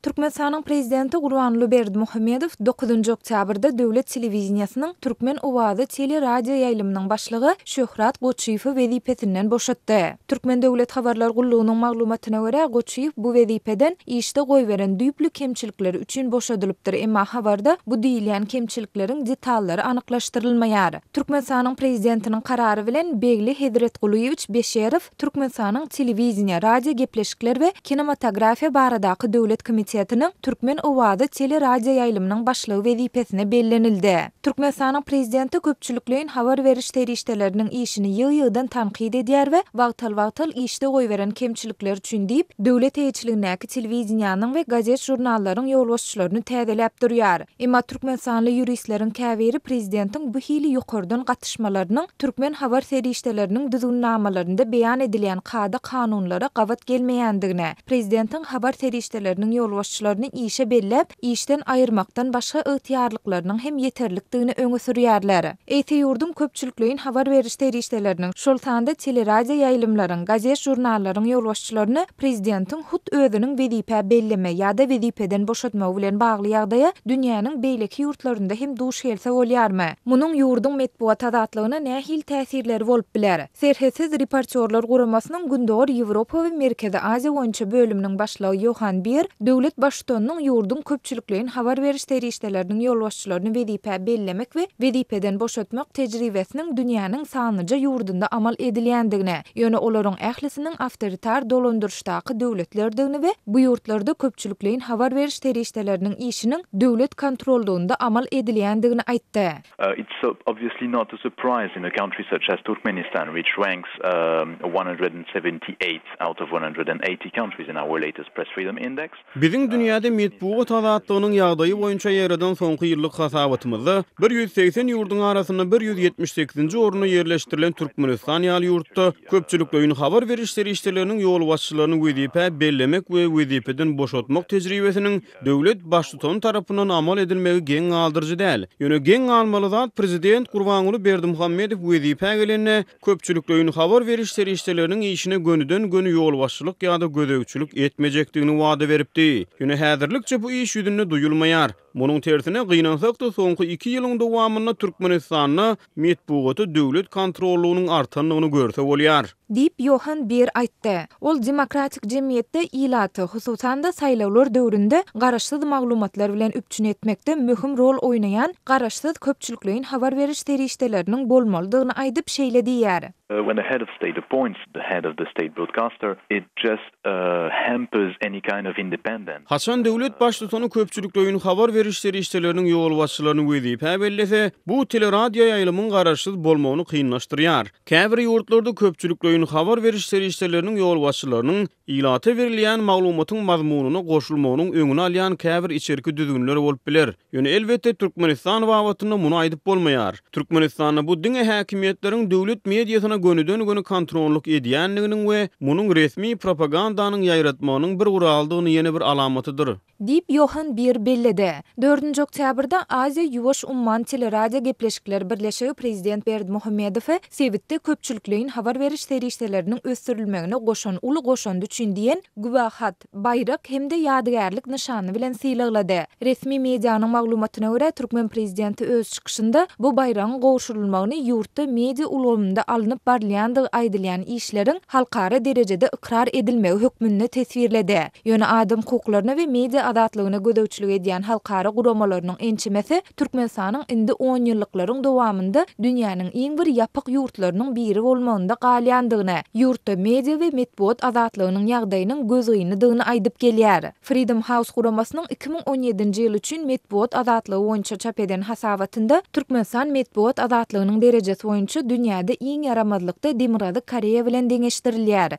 Türkmenistanyň Prezidenti Gurbanguly Berdimuhamedow dokuzynjy oktýabrda döwlet telewideniýesiniň Türkmen owazy teleradioýaýlymynyň başlygy Şöhrat Goçyýewi wezipesinden boşatdy. Türkmen döwlet habarlar gullugynyň maglumatyna görä, Goçyýew bu wezipeden işde goýberen düýpli kemçilikleri üçin boşadylypdyr, emma habarda bu diýilýän kemçilikleriň detallary anyklaşdyrylmaýar. Türkmenistanyň Prezidentiniň karary bilen Begli Hezretgulyýewiç Beşerow Türkmenistanyň Telewideniýe, radiogepleşikler we kinematografiýa baradaky döwlet komitetiniň Türkmen owazy teleradioýaýlymynyň başlygy wezipesine bellenildi. Türkmenistanyň Prezidenti köpçülikleýin habar beriş serişdeleriniň işini ýygy-ýygydan tankyt edýär we wagtal-wagtal işde goýberen kemçilikleri üçin diýip, döwlet eýeçiligindäki telewideniýäniň we gazet-žurnallaryň ýolbaşçylaryny täzeläp durýar. Emma türkmenistanly ýuristleriň käbiri prezidentiň bu hili ýokardan gatyşmalarynyň türkmen habar serişdeleriniň düzgünnamalarynda beýan edilýän kada-kanunlara gabat gelmeýändigini, prezidentiň habar serişdeleriniň ýolbaşçylaryny işe belläp, işden aýyrmakdan başga ygtyýarlyklarynyň hem ýeterlikdigini öňe sürýärler. Eýse ýurduň köpçülikleýin habar beriş serişdeleriniň, şol sanda teleradioýaýlymlaryň, gazet-žurnallaryň ýolbaşçylaryny prezidentiň hut özüniň wezipä belleme ýa-da wezipeden boşatmagy bilen bagly ýagdaýa dünýäniň beýleki ýurtlarynda hem duş gelse bolýarmy? Munuň ýurduň metbugat azatlygyna nähili täsirleri bolup biler? Serhetsiz reportýorlar guramasynyň Gündogar Ýewropa we Merkezi Aziýa boýunça bölüminiň başlygy Ýohan Bier döwlet Baştutanynyň ýurduň köpçülikleýin habar beriş serişdeleriniň ýolbaşçylaryny wezipä bellemek we wezipeden boşatmak tejribesiniň dünýäniň sanlyja ýurdunda amal edilýändigini, ýöne olaryň ählisiniň awtoritar dolandyryşdaky döwletlerdigini we bu ýurtlarda köpçülikleýin habar beriş serişdeleriniň işiniň döwlet kontrollygynda amal edilýändigini aýtdy. It's obviously not a surprise in a country such as Turkmenistan, which ranks 178 out of 180 countries in our latest Press Freedom Index. Biziň dünýäde metbugat azatlygynyň ýagdaýy boýunça ýaýradan soňky ýyllyk hasabatymyzda 180 ýurduň arasynda 178-nji orunda ýerleşdirilen Türkmenistan ýaly ýurtda köpçülikleýin habar beriş serişdeleriniň ýolbaşçylaryny wezipä bellemek we wezipeden boşatmak tejribesiniň döwlet Baştutany tarapyndan amal edilmegi geň galdyryjy däl. Ýöne geň galmaly zat prezident Gurbanguly Berdimuhamedow wezipä gelende köpçülikleýin habar beriş serişdeleriniň işine gönüden-göni ýolbaşçylyk ýa-da gözegçilik etmejekdigini wada beripdi. Ýöne häzirlikçe bu iş ýüzünde duýulmaýar. Munuň tersine, gynansak-da, soňky iki ýylyň dowamynda Türkmenistanda metbugata döwlet kontrollygynyň artandygyny görse bolýar. Diýip, Ýohan Bier aýtdy. Ol demokratik jemgyýetde ilaty, hususan-da, saýlawlar döwründe garaşsyz maglumatlar bilen üpjün etmekde möhüm rol oýnaýan garaşsyz köpçülikleýin habar beriş serişdeleriniň bolmalydygyny aýdyp, şeýle diýýär. When the head of state appoints the head of the state broadcaster, it just hampers any kind of independence. Haçan döwlet baştutany köpçülikleýin habar beriş serişdeleriniň ýolbaşçylaryny wezipä bellese, bu teleradioýaýlymyň garaşsyz bolmagyny kynlaşdyrýar. Käbir ýurtlarda köpçülikleýin habar beriş serişdeleriniň ýolbaşçylarynyň ilata berilýän maglumatyň mazmunyna goşulmagynyň öňüni alýan käbir içerki düzgünler bolup biler. Ýöne elbetde Türkmenistan babatynda muny aýdyp bolmaýar. Türkmenistanda bu diňe häkimiýetleriň döwlet mediasyna gönüden-göni kontrollyk edýändiginiň we munuň resmi propagandanyň ýaýratmagynyň bir guraldygyny ýene bir alamatydyr. Diýip, Ýohan Bier belledi. Dördünji oktýabrda Aziýa-Ýuwaş umman teleradio gepleşikler birleşigi prezident Berdimuhamedowy sebitde köpçülikleýin habar beriş serişdeleriniň ösdürilmegine goşan uly goşandy üçin diýen güwähat, baýrak hem-de ýadygärlik nyşany bilen sylaglady. Resmi medianyň maglumatyna görä, türkmen prezidenti öz çykyşynda bu baýragyň gowşurylmagyny ýurtda media ulgamynda alnyp barylýandygy aýdylýan işleriň halkara derejede ykrar edilmegi hökmünde teswirledi. Ýöne adam hukuklaryna we media azatlygyna gözegçilik edýän halkara guramalarynyň ençemesi Türkmenistanyň indi onýyllyklaryň dowamynda dünýäniň iň bir ýapyk ýurtlarynyň biri bolmagynda galýandygyny, ýurtda media we metbugat azatlygynyň ýagdaýynyň gözgynydygyny aýdyp gelýär. Freedom House guramasynyň 2017-nji ýyl üçin metbugat azatlygy boýunça çap eden hasabatynda Türkmenistan metbugat azatlygynyň derejesi boýunça dünýäde iň ýaramazlykda Demirgazyk Koreýa bilen deňeşdirilýär.